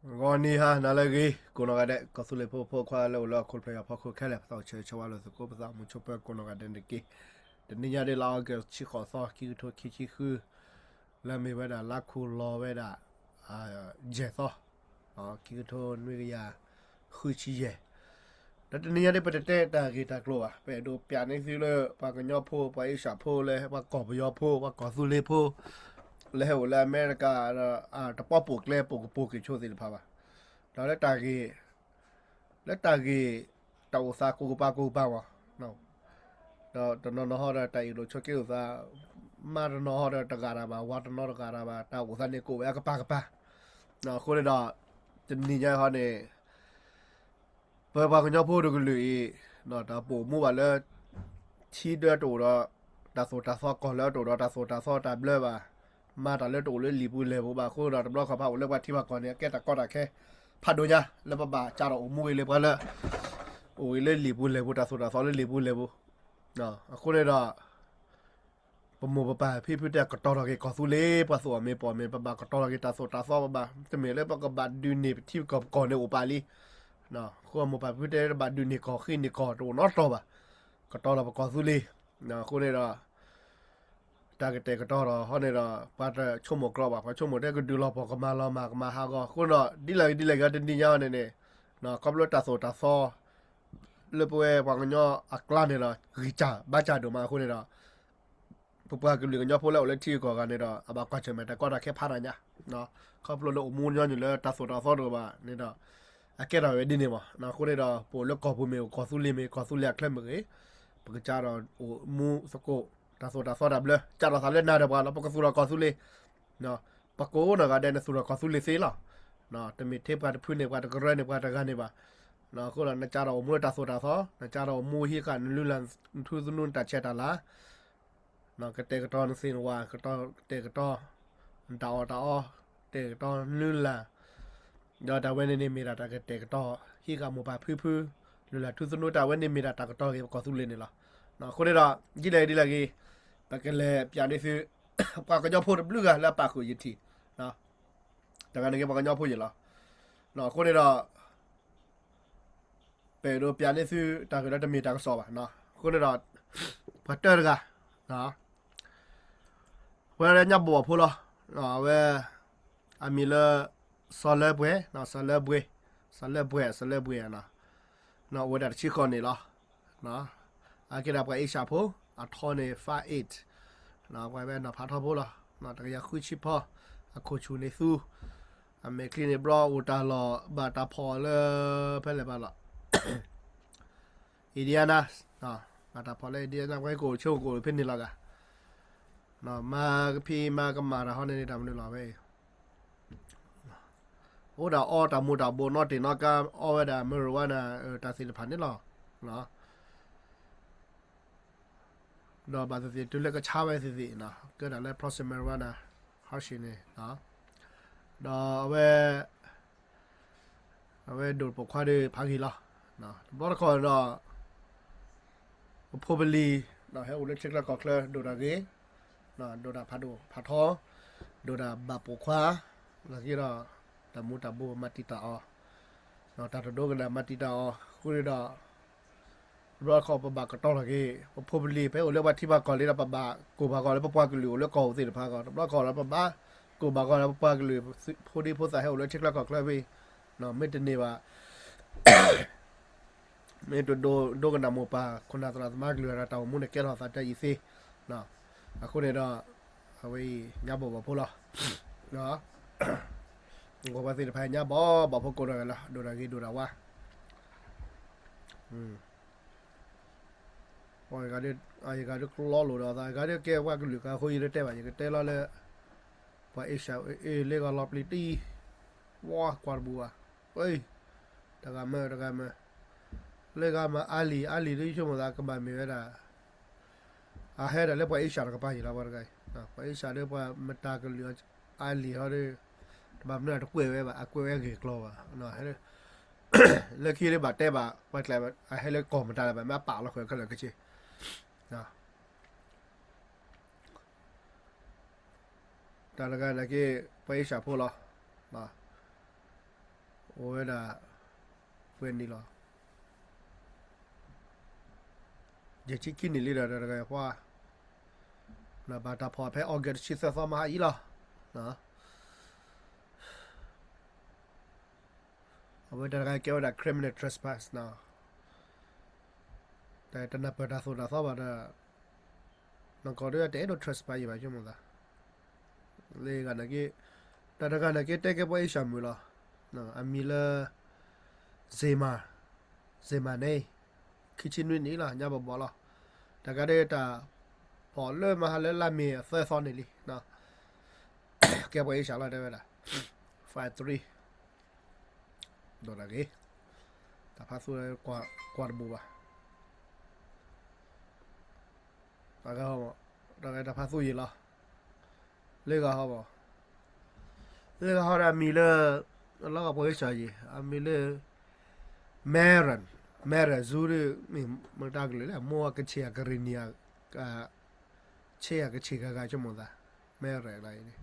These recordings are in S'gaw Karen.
ဂီၤနံၤဟါနၤလၢအဂ့ၤ ကိးနီၢ်ဂၤဒဲး ကီၢ်သူလ့ၤဖိဖိခွါလၢအိၣ်လၢဟီၣ်ခိၣ်ဖျၢၣ်အံၤအဖီခိၣ်ခဲလၢာ် ပသးအိၣ်ဆၢဂ့ၤဆၢဝါလိာ်သကိး ပသးအိၣ်မုာ်ဆိးပၢၤကိးနီၢ်ဂၤဒဲးန့ၣ်တက့ၢ်. တနံၤညါဒ်လါအီကူး တဆံဃိးသီ ခံကထိခံဆံဃု လၢအမ့ၢ်ဝဲဒၣ်လါခူၣ်လီၤဝဲဒၣ် ယဲၢ်သီ ခံကထိနွံကယၤဃုဆံယဲၢ် ဒီးတနံၤညါဒ် ပတတဲတၢ်ဂ့ၢ်တၢ်ကျိၤဘၣ်. ပအဲၣ်ဒိးပျးန့ၢ်သုလၢ ပှၤကညီဖိ ပှၤအ့ၡၢၣ်ဖိလၢ ပှၤကီၢ်ပယီၤဖိ ပှၤကီၢ်သူလ့ၤဖိ လၢဟဲအိၣ်လၢအမဲရကၤ တပီၢ်ပိာ်ကျဲပိာ်ကပိာ်က့ၤဆိသ့ၣ်တဖၣ်ဘၣ်. ဒီးလၢတၢ်ဂ့ၢ် လၢတၢ်ဂ့ၢ် တၢ်အိၣ်သးကိးကပၤကိးကပၤမး ဒီးတနီၤနီၤဟီဒီး တၢ်အ့ၣ်လိာ်ဆိးက့လိာ်သး, မါတနီၤဟီဒီးတဂၤတၢ်ဘၣ်, ဝၤတနီၤတဂၤတၢ်ဘၣ်, တၢ်အိၣ်သးန့ၣ်ကအိၣ်ဝဲအကပၤကပၤ. အဃိန့ၣ်ဒီး တနံၤညါဟီန့ၣ် ပပှၤကညီဖိတကလုာ်အံၤ တၢ်ပအိၣ်မူဘၣ်လၢ ထံဒၢတအိၣ်ဒီး တၢ်သိၣ်တၢ်သီ, ကီၢ်လၢတအိၣ်ဒီးတၢ်သိၣ်တၢ်သီတၢ်ဘျၢဘၣ်, မၤတၢ်လၢတအိၣ်လၢလံာ်ပူၤလဲၢ်ပူၤဘၣ်အဃိဒီး တဘျီခီဖးအိၣ်လၢပှၤထံပှၤကီၢ်န့ၣ် အကဲတၢ်ကီတၢ်ခဲ ဖးဒိၣ်ညါ လၢပဘၣ်ကးထီၣ်အိၣ်မူဂ့ၤလၢပှၤလၢ အိၣ်ဂ့ၤလၢလံာ်ပူၤလဲၢ်ပူၤ, တၢ်သိၣ်တၢ်သီလၢလံာ်ပူၤလဲၢ်ပူၤ. အဃိန့ၣ်ဒီး ပမိၢ်ပပၢ်ဖံဖုတဲ ကတီၤထီၣ်က့ၤကီၢ်သူလ့ၤ, ပှၤသူၣ်အီၣ်မ့ၤပီၣ်မ့ၤ, ပဘၣ်ကတီၤထီၣ်က့ၤတၢ်သိၣ်တၢ်သီ, ပဘၣ်တမ့ၢ်လၢပကဘၣ်ဒုးန့ၢ်ပထံပကီၢ်ပကီၢ်န့ၣ်အိၣ်ပာ်လံ. အဃိမိၢ်ပၢ်ဖံဖုတဲ တဘၣ်ဒုးန့ၢ်ကီၢ်ဃံန့ၢ်ကီၢ်တအိၣ်နီတတီၤဘၣ်, ကတီၤထီၣ်ပကီၢ်သူလ့ၤ. အဃိန့ၣ်ဒီး တၢ်ကတဲာ်ကတီၤထီၣ်ဟီန့ၣ်ဒီး ပှၤတဆိကမိၣ်ကြီဘၣ်, ပှၤဆိကမိၣ်တဲကဒုးလီၤပှီၢ်ကမၤလီၤမၢ်ကမၤဟးဂီၤ. အဃိန့ၣ်ဒီး ဒ်လဲၣ်ဂ့ၤဒ်လဲၣ်ဂ့ၤ တနံၤညါအံၤန့ၣ်န့ၣ် ခီဖျိတၢ်သိၣ်တၢ်သီ လၢပဝဲပှၤကညီအကျါန့ၣ်ဒီး ဂံၢ်စၢ်ဘါစၢ်ဒိၣ်မးအဃိန့ၣ်ဒီး ပပှၤကလုာ်ကညီဖိလၢအိၣ်လၢထံဂုၤကီၢ်ဂၤန့ၣ်ဒီး အဘၣ်ကွၢ်ဆၢၣ်မဲာ်တၢ်ကီတၢ်ခဲဖးဒိၣ်ညါ, ခီဖျိလၢအိၣ်မူညီနုၢ်လၢတၢ်သိၣ်တၢ်သီတအိၣ်ဘၣ်န့ၣ်ဒီး အကဲထီၣ်ဝဲဒ်န့ၣ်မး. အဃိန့ၣ်ဒီး ပအိၣ်လၢကီၢ်ပူၤမ့ၢ် ကီၢ်သူလ့ၤမ့ၢ် ကီၢ်သူလ့ၤအချၢမ့ၢ်ဂ့ၤ, ပကစးထီၣ်အိၣ်မူသကိး တၢ်သိၣ်တၢ်သီတၢ်ဘျၢ စးထီၣ်သးလၢနၤဒီးပှၤလီၤ. ပကသူၣ်ထီၣ်ကီၢ်သူလ့ၤ, ပကိးနီၢ်ဂၤဒဲးန့ၣ် သူၣ်ထီၣ်ကီၢ်သူလ့ၤသ့လီၤ. တမ့ၢ်ထဲပှၤတဖုန့ၣ် ပှၤတကရၢန့ၣ် ပှၤတဂၤန့ၣ်ဘၣ်. အဃိဒီး နစးထီၣ်အိၣ်မူလၢတၢ်သိၣ်တၢ်သီ, နစးထီၣ်အိၣ်မူဟံးဃာ်နလုၢ်လၢ်ထူသနူတၢ်ဆဲးတၢ်လၤ ကတဲာ်ကတီၤနသ့ၣ်နဝၣ်, ကတဲာ်ကတီၤ နတၢ်အီၣ်တၢ်အီ, ကတဲာ်ကတီၤနလုၢ်လၢ်, ဒီးတၢ်ဝဲန့ၣ်န့ၣ်မ့ၢ်ဒၣ်တၢ်ကတဲာ်ကတီၤ ဟံးဃာ်မိၢ်ပၢ်ဖံဖု, လုၢ်လၢ်ထူသနူ တၢ်ဝဲန့ၣ်မ့ၢ်ဒၣ်တၢ်ကတီၤက့ၤပကီၢ်သူလ့ၤန့ၣ်လီၤ. အဃိန့ၣ်ဒီး ဒ်လဲၣ်ဒ်လဲၣ်ဂ့ၤ, ပကလဲၤပျးန့ၢ်သု ပှၤကညီဖိတဘျုးဂၤလၢအပာ်ဃုာ်ယထံၣ်, တဂၤန့ၣ်က့ၤပှၤကညီဖိယံၤလီၤ. အဃိန့ၣ်ဒီး ပအဲၣ်ဒိးပျးန့ၢ်သုတၢ်ဂ့ၢ်လၢတမ့ၢ်တၢ်ကစီၣ်ဘၣ်. အဃိန့ၣ်ဒီး ပှၤတၢတဂၤ ဝဲဒၣ်ညၣ်ဘိၣ်ဘီၣ်ဖိလီၤ. အဝဲ အမံၤလၢ စီၤလၢပှဲၤ, စီၤလၢပှဲၤ, စီၤလၢပှဲၤ, စီၤလၢပှဲၤ, အိၣ်ဝဲဒၣ်တဆံဃိးန့ၣ်လီၤ. အကဲဒၣ်ပှၤအ့ၡၢၣ်ဖိ, အထီန့ၣ် five eight, ပှၤဝဲနီၢ်ဖးထီဖိလီၤ. တကယၤဃုဆံဖီ, အခိၣ်ဆူၣ်န့ၣ်သူ, အမဲာ်ချံန့ၣ်ဘျီအိၣ်တၢ်လီၢ် ဘၣ်တၢ်ဖီၣ်လၢ ဖဲလဲၣ်ဘၣ်လီၤ Indiana, ဘၣ်တၢ်ဖီၣ်လၢ Indiana ပှၤကိးဆိကအိၣ်ဖဲန့ၣ်လီၤဂၤ, မၤကဖံးမၤကမၣ်တၢ်ဟီန့ၣ်န့ၣ် တၢ်မနုၤလီၤဝဲအံၤ, အိၣ်ဒၣ်အီတၢ်မူၤတၢ်ဘိး နီၣ်တ့ၢ်နီၣ်ကါ အီဝဲဒၣ် marijuana တၢ်သ့ၣ်တဖၣ်န့ၣ်လီၤ. ဒီးဘၣ်သ့ၣ်သ့ၣ် တုၤလၢကဆါဝဲသ့ၣ်သ့ၣ် ကဲဒၣ်လၢ process marijuana ဟီၣ်ရှ့ၣ်န့ၣ်, ဒီးအဝဲ အဝဲဒိၣ်ပိာ်ခွါဒီးဖးဂ့ၤလီၤ. တဘျီတခီၣ်ဒီး ပဖိပလံၤ ဟဲအိၣ်လၢထံချၢကီၢ်ချၢ ဒိၣ်တၢ်ဂ့ၤ, ဒိၣ်တၢ်ဖးဒိၣ်ဖးထီ, ဒိၣ်တၢ်ဘၣ်ပိာ်ခွါ, နာ်က့ဒီး တၢ်မူၤတၢ်ဘိးမၤတံာ်တာ်အီၤ, တၢ်တဒိကနၣ်မၤတံာ်တာ်အီၤ ဃိန့ၣ်ဒီး တဘျီတခီၣ်ပဘၣ်ကတီၤထီၣ်က့ၤ ပဖိပလံၤ ပဟဲအိၣ်လၢပှၤထံပှၤကီၢ်လံဒီး ပဘၣ်ကိၢ်ဘၣ်ဂီၤလၢပပှၤကလုာ်အိၣ်လၢကီၢ်ပူၤသ့ၣ်တဖၣ်အဂီၢ်, တဘျီတခီၣ်ဒီးပဘၣ်ကိၢ်ဘၣ်ဂီၤလၢပပှၤကလုာ် ဖိဒံဖိသၣ်ဟဲအိၣ်လၢထံချၢကီၢ်ချၢဖဲ မ့ၢ်တန့ၢ်ဘၣ် မ့ၢ်တဒိကနၣ်မိၢ်ပၢ်ခိၣ်နၢ်သရၣ်သမါကလုာ်ဒီး တၢ်အိၣ်မူန့ၣ်ကဲထီၣ်သးတၢ်အံၤသ့. အဃိန့ၣ်ဒီး အဝဲအံၤညါဘီၣ်ဘီၣ်ဖိလီၤ. ပှၤသ့ၣ်တဖၣ်ညါဘီၣ်ဘီၣ်ဖိကိးဂၤဒဲးလီၤ, ဒိၣ်တၢ်ဂ့ၤဒိၣ်တၢ်ဝါ ပှၤဂၤဒ် အဂၤဒ်ကျီလိာ်ဒီးသး အဂၤဒ်ကဲပှၤကလုာ်ကါအဃိ ယတတဲဘၣ် ယကတဲလီၤလၢ ပှၤအ့ၡၢၣ်အ့ၣ်လ့ဂီၤလီၤပျံၤတံၢ် ဝါကွၢ်တဘူးဘၣ် တဂၤမၢတဂၤမၢ လၢဂၤမၢအါလံၤ အါလံၤဒ်ယဆိကမိၣ်သးကဘၣ်မ့ၢ်ဝဲဒၣ် အဟဲဒၣ်လၢပှၤအ့ၡၢၣ်တကပၤယံၤလီၤ ပှၤတဂၤအံၤ ပှၤအ့ၡၢၣ်ဒီးပှၤမတၤကလုာ်အါလံၤဟီဒီး တဘၣ်မနုၤတကွဲးဝဲဘၣ် အကွဲးဝဲဂ့ၢ်ကျိၤဘၣ် လၢခံလၢဘၣ်တဲဘၣ် ပှၤကျဲ အဟဲလၢကီၢ်မတၤလၢၤဘၣ် မ့ၢ်အပာ်လီၤဃဲခဲလၢာ်ခဲဆ့ တၢ်တဂၤန့ၣ်က့ ပှၤအ့ၡၢၣ်ဖိလီၤ. အိၣ်ဝဲဒၣ် ပှဲၤနံၣ်လီၤ. ယဆံခံနံၣ်လံဒီးတဂၤပှၤ ဘၣ်တၢ်ဖီၣ်ဖဲ August တဆံသၢသီမဟါအံၤလီၤ. အဝဲတဂၤကဲဝဲဒၣ် criminal trespass နီၤ. တၢ်တနၢ်ပၢၢ်တၢ်သိၣ်တၢ်သီဘၣ်ဒီး နကီၢ်ဒၣ်တအဲၣ်ဒိး trespass ယံၤဘၣ်ဆိကမိၣ်သး လၢဂၤနာ်က့ တၢ်တဂၤနာ်က့တဲကဲပှၤအ့ၡၢၣ်မုၣ်လီၤ. အမံၤလၢ Zema, Zema န့ၣ် ခံဆံနွံနံၣ်လီၤ ညါဘီဘီလီၤ. တဂၤဒၣ်တၢ်ဖီၣ်လၢမဟါလၢလါမ့ၤအသၢသီန့ၣ်လံ ကဲပှၤအ့ၡၢၣ်လီၤတဲဝဲဒၣ် five three ဒီးတဂ့ၤ တၢ်ဖးသူ ကွၢ်တဘိဘၣ် တဂၤတၢ်ဖးသူယံၤလီၤ. လၢဂၤဟီဘၣ် လၢဂၤဟီဒီးအမံၤလၢ လီၤဂာ်ပှၤအ့ၡၢၣ်ယံၤ အမံၤလၢ Meren, Meren ဇူဒ် မ့ၢ်မတၤကလုာ်လၢ မိၢ်ကဆ့ၣ်အကရ့ၣ်နံၣ် ဆ့ၣ်အကဆ့ၣ်ဂၤဂၤဆိကမိၣ်သး Meren လၢအံၤန့ၣ်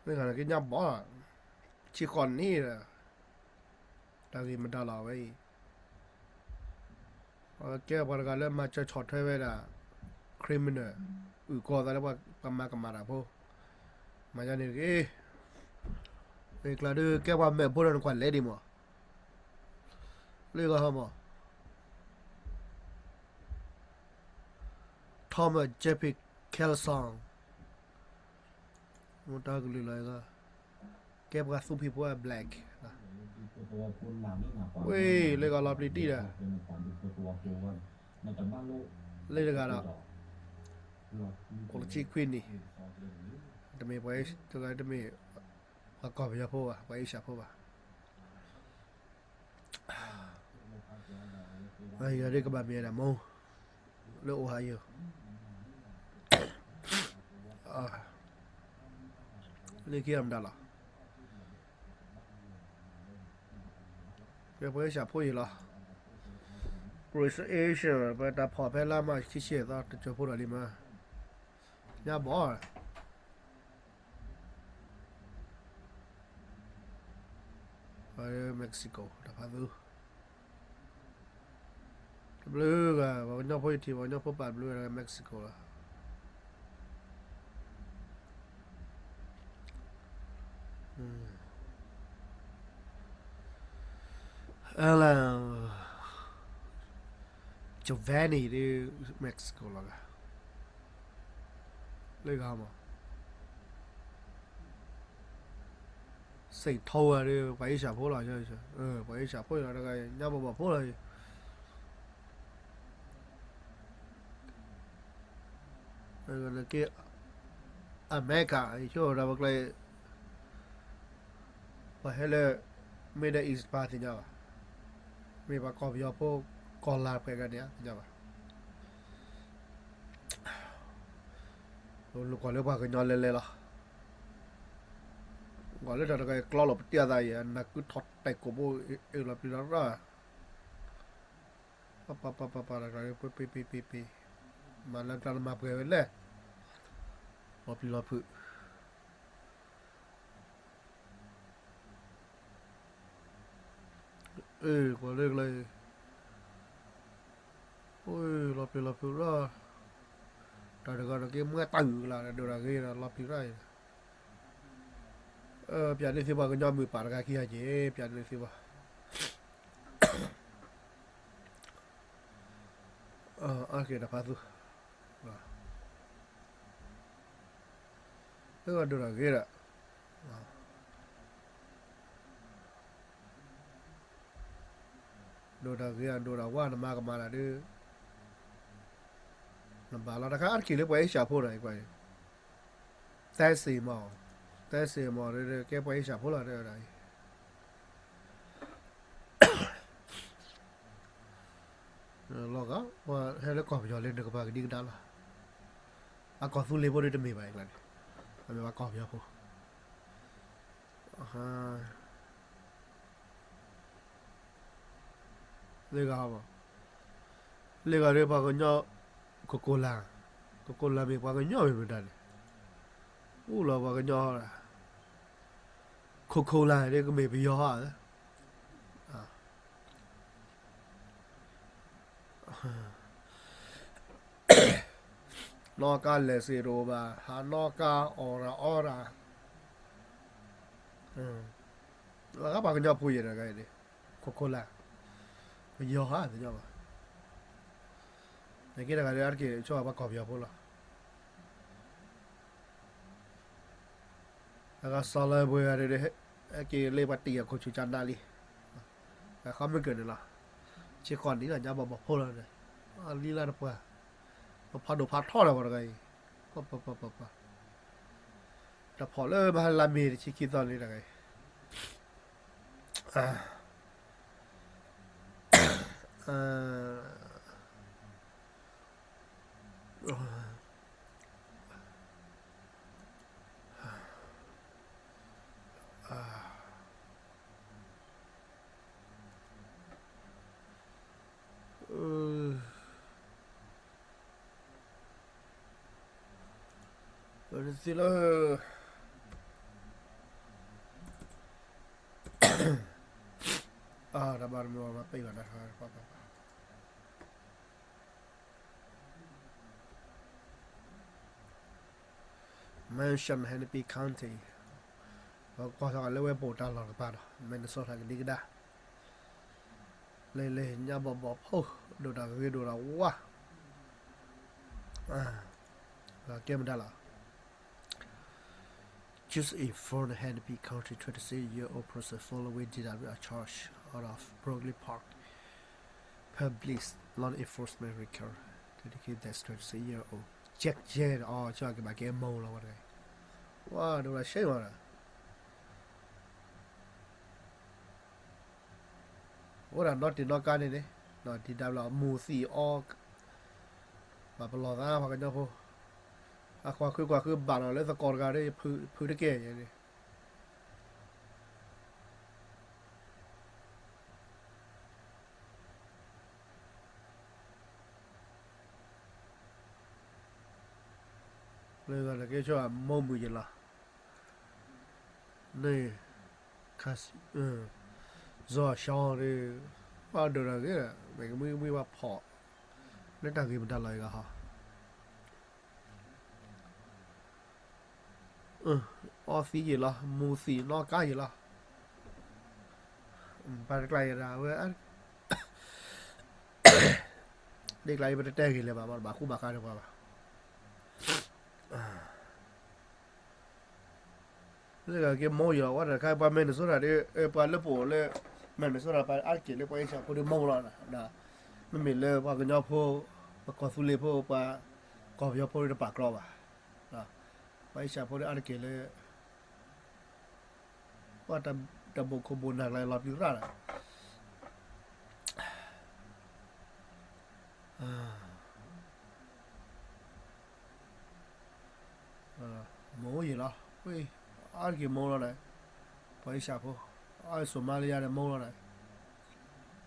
မ့ၢ်ဂၤလၢကညါဘီ ဆံဃိးနံၣ်ဒီး တၢ်ဂ့ၢ်မတၤလီၤဝဲအံၤ ကဲပှၤတဂၤလၢမၤစၢၤဆီၣ်ထွဲဝဲဒၣ် criminal အုၣ်ကီၤသးလၢပှၤကမၤကမၣ်တၢ်ဖိ မၤယါန့ၣ်တဂ့ၤ မ့ၢ်ကျါဒုးကဲပှၤမဲာ်ဖိဒီးနကွၢ်လဲၤဒံးမး လၢဂၤဟီမး Thomas Jeffrey Kelson မတၤကလုာ်လီၤ ကဲပှၤသူဖံးဖိအ black ဝ့ၢ် လၢဂၤလီၤပျံၤတံၢ်ဒီး လၢတဂၤဒီး အိၣ်တဆံခွံနံၣ် တမ့ၢ်ပှၤ တဂၤတမ့ၢ် ပှၤကီၢ်ပယီၤဖိဘၣ် ပှၤအ့ၡၢၣ်ဖိဘၣ် အံၤဒ်ကဘၣ်မ့ၢ်ဝဲဒၣ်မိၢ် လၢ Ohio လၢခံအမတၤလီၤ ပှၤအ့ၡၢၣ်ဖိအံၤလီၤ Grace Asia ပတၢ်ဖီၣ်ဖဲလါမးခံဆံသီတစိၤဖိဒီးလံမး ညါဘီ Mexico တၢ်ဖးသူ တဘျုးဂၤ ပှၤကညီဖိယထံၣ် ပှၤကညီဖိပာ်ဘျုးဝဲဒၣ် Mexico လီၤ Alan Giovanni ဒ် Mexico လီၤဂၤ လၢဂၤမး စ့ၣ်ထီဝဲဒ် ပှၤအ့ၡၢၣ်ဖိလီၤ ပှၤအ့ၡၢၣ်ဖိလီၤ ညါဘီဘီဖိလီၤ နက့ အမဲရကၤ ယဆိဒီးပကျဲ ပှၤဟဲလၢ Middle East ပှၤသ့ၣ်ညါဘၣ် မ့ၢ်ပှၤကီၢ်ပယီၤဖိ ကီၢ်လၤပှဲၤဂၤန့ၣ် သ့ၣ်ညါဘၣ် လိာ်ကွၢ်လၢပှၤကညီလဲၤလဲၤလီၤ ကွၢ်လၢတၢ်တဂၤအံၤ ကျီလိာ်ပတံၢ်အသးအံၤ နကုထီၣ်တဲာ်ကိာ်ဘိ အ့ၣ်လီၤပျံၤလီၤရၢ် ပပပပပတၢ်တဂၤအံၤ ပ့ပ့ပ့ပ့ပ့ မၤလၢကျါနမၤပှဲၤဝဲလဲၣ် လီၤပျံၤလီၤဖုး အ့ၣ် ကွၢ်လၢကျါအံၤ လီၤပျံၤလီၤဖုးရၢ် တၢ်တဂၤဒီးက့ၤမွဲတၢ်ဂုာ်ကလာ် ဒိၣ်တၢ်ဂ့ၤဒီးလီၤပျံၤရၢ်အံၤ ပျးန့ၢ်သုပှၤကညီမုၢ်ပၢ်တဂၤခံဂၤက့ၤ ပျးန့ၢ်သုပှၤ အက့ၤတၢ်ဖးသူ လၢအဒိၣ်တၢ်ဂ့ၤဒီး ဒိၣ်တၢ်ဂ့ၤအဒိၣ်တၢ်ဝါနမၤကမၣ်တၢ်ဒုး နဘၣ်လီၤတခါအါတက့ၢ်လၢပှၤအ့ၡၢၣ်ဖိဒီး သဲစ့ၣ်မး သဲစ့ၣ်မး ကဲပှၤအ့ၡၢၣ်ဖိလီၤ တဲဝဲဒၣ်အံၤ လီၤဂာ် ပှၤဟဲလၢကီၢ်ပယီၤလၢနကပၤကဒံကဒါလီၤ အကီၢ်သူလ့ၤဖိဒ်တမ့ၢ်ဘၣ်အံၤန့ၣ် အမ့ၢ်ပှၤကီၢ်ပယီၤဖိ လၢဂၤ လၢဂၤဒ်ပှၤကညီ ခိခိလၢ်, ခိခိလၢ်မ့ၢ်ပှၤကညီမ့ၢ်မတၤန့ၣ်, အိၣ်လီၤပှၤကညီ, ခိခိလၢ်ဒ်ကမ့ၢ်ပယီၤဧါ, နီၣ်ကါလဲၤစ့တအိၣ်ဘၣ်, ဟးနီၣ်ကါအီၣ်ရၤအီရၤ, လၢပှၤကညီဖိယဲၢ်တဂၤအံၤန့ၣ်, ခိခိလၢ်, ပယီၤဧါတညီဘၣ်, နက့တဂၤဒီးအါတက့ၢ်ဆိပှၤကီၢ်ပယီၤဖိလီၤ. အဂၤစီၤလၢပှဲၤဂၤဒီး ဟဲက့ၤလၢပှၤတံာ်အခိၣ်ဆူၣ်ကနၣ်လံ, အဃီမ့ၢ်ကၢၢ်န့ၣ်လီၤ, ဆံဃိးနံၣ်လီၤ ညါဘီဘီဖိလီၤ, လံလၢတပှၢ်, ပဖးဒိၣ်ဖးထီဒီးပှၤတဂၤအံၤ, ပှၤပှၤပှၤပှၤ, တၢ်ဖီၣ်လၢမဟါလါမ့ၤတဆံခံသီန့ၣ်တဂၤအံၤ သ့လၢ တၢ်ဘၣ်တမုာ်ဘၣ်ပ့ၢ်ဘၣ်တၢ် Mansion Hennepin County, ပကွၢ်ထီၣ်လၢဝဲပအိၣ်တၢ်လီၢ်တကပၤဒီး Minnesota ကဒံကဒါ, လၢလၢညါဘီဘီဖိ, ဒိၣ်တၢ်ဂ့ၤဒိၣ်တၢ်ဝါ, ကဲမတၤလီၤ. Just informed Hennepin County twenty-six-year-old person following D W I charge out of Brooklyn Park Public Law Enforcement Record indicate that twenty-six-year-old Jack Jen အီၤ ကဘၣ်ကဲမီၤလီၤဝဲတဂၤ, ဝါဒိၣ်လၢရှဲမးဒီး အိၣ်ဒၣ်နီတံၤနီကါန့ၣ်န့ၣ်, နီတံၤဒၣ်ဘျီ မူၤသံၣ်အီ, ဘၣ်ပလီၢ်သးပှၤကညီဖိ, အကွၢ်ဃုကွၢ်ဃုဘၣ်လီၤလၢသကိးတဂၤဒီး ဖုတကဲၢ်န့ၣ်, လၢဂၤတကဲဆိမိၣ်မုာ်ယလီၤ, န့ၣ် စီၤရှီဒီး ဘၣ်ဒိၣ်တၢ်ဂ့ၤ, မ့ၢ်ကမှံကမှံဘၣ်ဖီၣ် လၢတၢ်ဂ့ၤမတၤလီၤအံၤဂၤဟီ, အီသံးယံာ်လီၤ, မူၤသံးနီကါယံာ်လီၤ, ပှၤတကျါယံာ်ဒၣ်ဝဲ, ဒ်ကျါအံၤပတတဲဂ့ၤလၢၤဘၣ်, ဘၣ်ဃူဘၣ်ဃါဒီးပှၤဘၣ် လၢက့ၤမိၢ်ယီၤဝဲတခါ ပှၤ Minnesota ဒီး ပှၤလၢပအိၣ်လၢ Minnesota ပှၤအါတက့ၢ်လၢပှၤအ့ၡၢၣ်ဖိဒီးမိၢ်လီၤ, မ့မ့ၢ်လၢပှၤကညီဖိ, ပှၤကီၢ်သူလ့ၤဖိ, ပှၤကီၢ်ပယီၤဖိဒီးတပာ်ကြီဘၣ်, ပှၤအ့ၡၢၣ်ဖိဒီးအါတက့ၢ်လၢ ပှၤတဘိၣ်ခိၣ်ဘိၣ်နၢ်လၢလီၤပျံၤရၣ်ဒီး မိၢ်ယံာ်လီၤ, အါတက့ၢ်မိၢ်လီၤဒီး, ပှၤအ့ၡၢၣ်ဖိ, အါ Somalia ဒီးမိၢ်လီၤဒီး,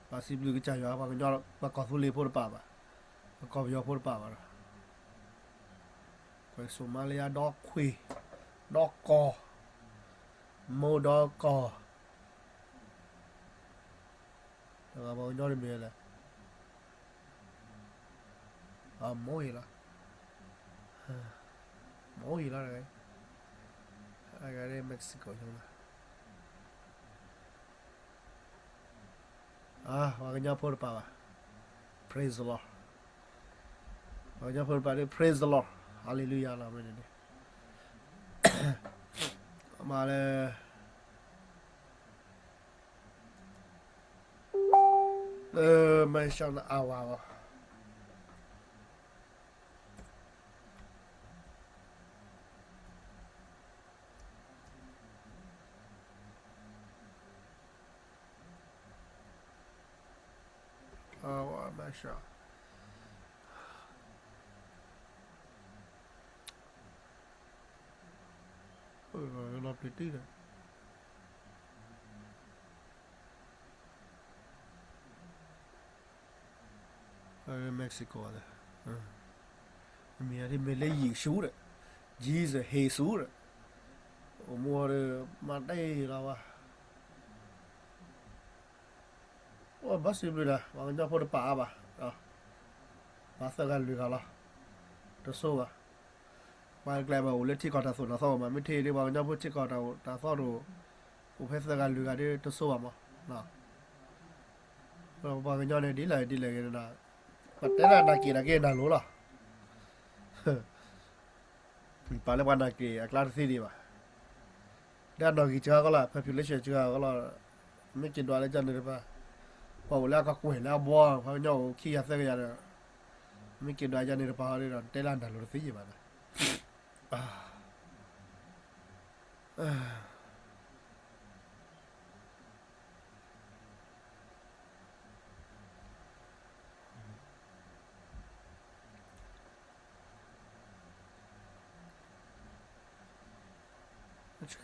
ပှၤစံးဘျုးကစၢ်ယွၤ ပှၤကညီ ပှၤကီၢ်သူလ့ၤဖိတပာ်ဘၣ်, ပှၤကီၢ်ပယီၤဖိတပာ်ဘၣ်ဒီး, ပှၤ Somalia ဒီခွံ, ဒီကီၢ်, မိၢ်ဒီကီၢ် တဂၤပှၤကညီတမံၤလဲၣ်, မိၢ်ယံာ်လီၤ, မိၢ်ယံာ်လီၤ, အဂၤ Mexico ညါလီၤ, ပှၤကညီဖိတပာ်ဘၣ်, Praise the Lord, ပှၤကညီဖိတပာ်ဒီး Praise the Lord, Hallelujah လီၤ, မ့ၢ်န့ၣ်, မၤလၢ လၢ Mansion အဝၤလီၤ. အဝၤ Mansion လီၤပျံၤတံၢ်ဒီး Mexico လီၤ. မ့ၢ်လၢယ့ၣ်ၡူးဒီး Jesus ဟ့ၣ်စူဒီး အိၣ်မူဒီး မၤတ့ၢ်လီၤဝဲ အိၣ်ဘၣ်စံးဘျုးဒီး ပှၤကညီဖိတပာ်အါဘၣ်, ပှၤသၢဂၤလွံၢ်ဂၤလီၤ, တဆိဘၣ်, ပှၤကျဲဘၣ်အိၣ်လၢထံကီၢ်တၢ်သိၣ်တၢ်သီမး မ့ၢ်ထဲဒ်ပှၤကညီဖိထံကီၢ်တၢ်အိၣ်တၢ်သီတအိၣ်, အိၣ်ဖဲသၢဂၤလွံၢ်ဂၤဒီးတဆိဘၣ်မး, ပှၤကညီန့ၣ်ဒ်လဲၣ်ဒ်လဲၣ်ဂ့ၤန့ၣ်ဒီး ပတဲဒၣ်နာ်က့ၤတၢ်က့ၤနၤလိၤလီၤ ပာ်လၢပှၤနာ်က့ၤအကျါတသ့ဒံးဘၣ်, ဒီးအနီၣ်ဂံၢ်စှၤကီးလီၤ population စှၤကီးလီၤ, မ့ၢ်က့ၤဒွးလၢကန့ၣ်တပၤ, ပှၤအိၣ်လၢအကကွဲၢ်လၢအဘီ ပှၤကညီအိၣ်ခံကယၤသၢကယၤဒီး, မ့ၢ်က့ၤဒွးကန့ၣ်တပၤဟီဒီး တဲလၢနၤလိၤတသ့ယံၤဘၣ်ဒီး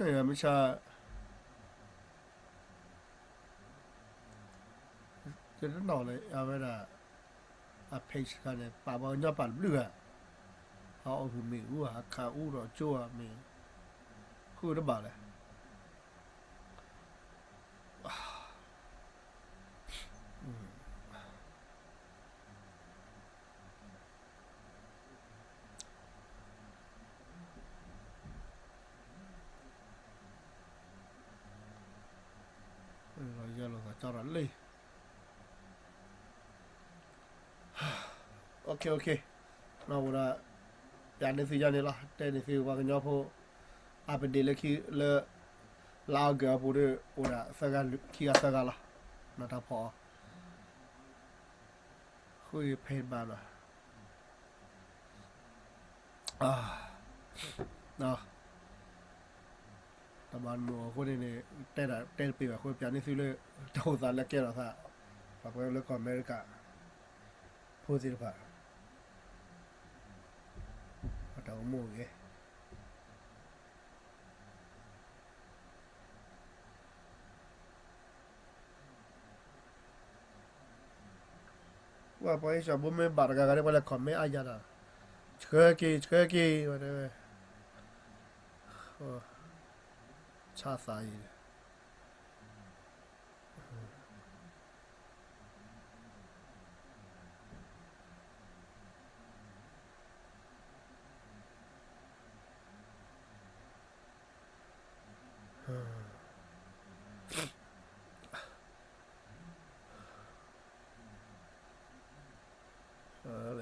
ဆၢမဆါ, ယတနီၣ်လၢအဝဲဒၣ် အ page တခါန့ၣ် ပာ်ပှၤကညီပာ်တဘျုးဂၤ, ဟးအီၣ်ဂ့ၢ်မ့ၣ်အူဧါ အခးအူဒီးကၠိဧါမ့ၢ်, ဃုတဘၣ်လဲၣ် လီၤယဲလိာ်သးကၠီဒီးလံ OK OK, နီၢ်ဝဲဒၣ် ပျးန့ၢ်သုယါန့ၣ်လီၤ တဲန့ၢ်သုပှၤကညီဖိ update လၢခံ လၢ လါအီကူးအပူၤဒီး အိၣ်ဒၣ်သၢဂၤ ခံဂၤသၢဂၤလီၤ, နီၢ်တၢ်ဖီအီၤ ဃုဖဲဘၣ်လီၤ တၢ်မၤနၢၤအဃိန့ၣ်န့ၣ် တဲဒၣ်တဲတပ့ၤဘၣ်အဃိ ပျးန့ၢ်သုလၢ တၢ်အိၣ်သးလၢကဲထီၣ်သး ပှၤလၢကီၢ်အမဲရကၤ ဖိသ့ၣ်တဖၣ် ပတၢ်အိၣ်မူအိၣ်ဂဲၤ ပှၤပှၤအ့ၣ်စီၣ်ဘိမ့ၢ်ဘၣ်တဂၤဂၤဒီး ပှၤလဲၤ comment အါယၤဒီး ဆှၢက့ၤ ဆှၢက့ၤ ဝဲတဲဝဲ ဆါသးအံ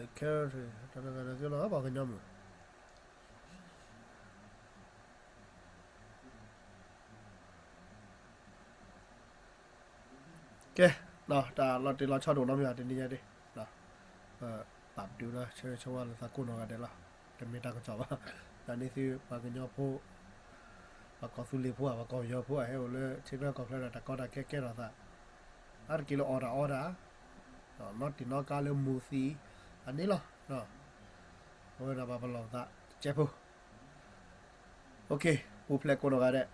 ၤ ကဲ တၢ်လီၤတံၢ်လီၤဆီတအိၣ်နီတမံၤဘၣ် တနံၤညါဒ် ပာ်ပတုာ်လၢ ဆၢဂ့ၤဆၢဝါလိာ်သးကိးနီၢ်ဂၤဒဲးလီၤ. တမ့ၢ်တၢ်ကစီၣ်ဘၣ်. ပျးန့ၢ်သုပှၤကညီဖိ ပှၤကီၢ်သူလ့ၤဖိ ပှၤကီၢ်ပယီၤဖိ အဟဲအိၣ်လၢထံချၢကီၢ်ချၢဒီး တၢ်ကီတၢ်ခဲကဲထီၣ်သး အါတက့ၢ်လၢအီၣ်တၢ်အီတၢ် နီၢ်တံၢ်နီၢ်ကါလၢမူၤသံ အန့ၣ်လီၤ. အဝဲဒၣ်ပှၤပလီၢ်သးတကဲဖိ ပူၤဖျဲးကိးနီၢ်ဂၤဒဲး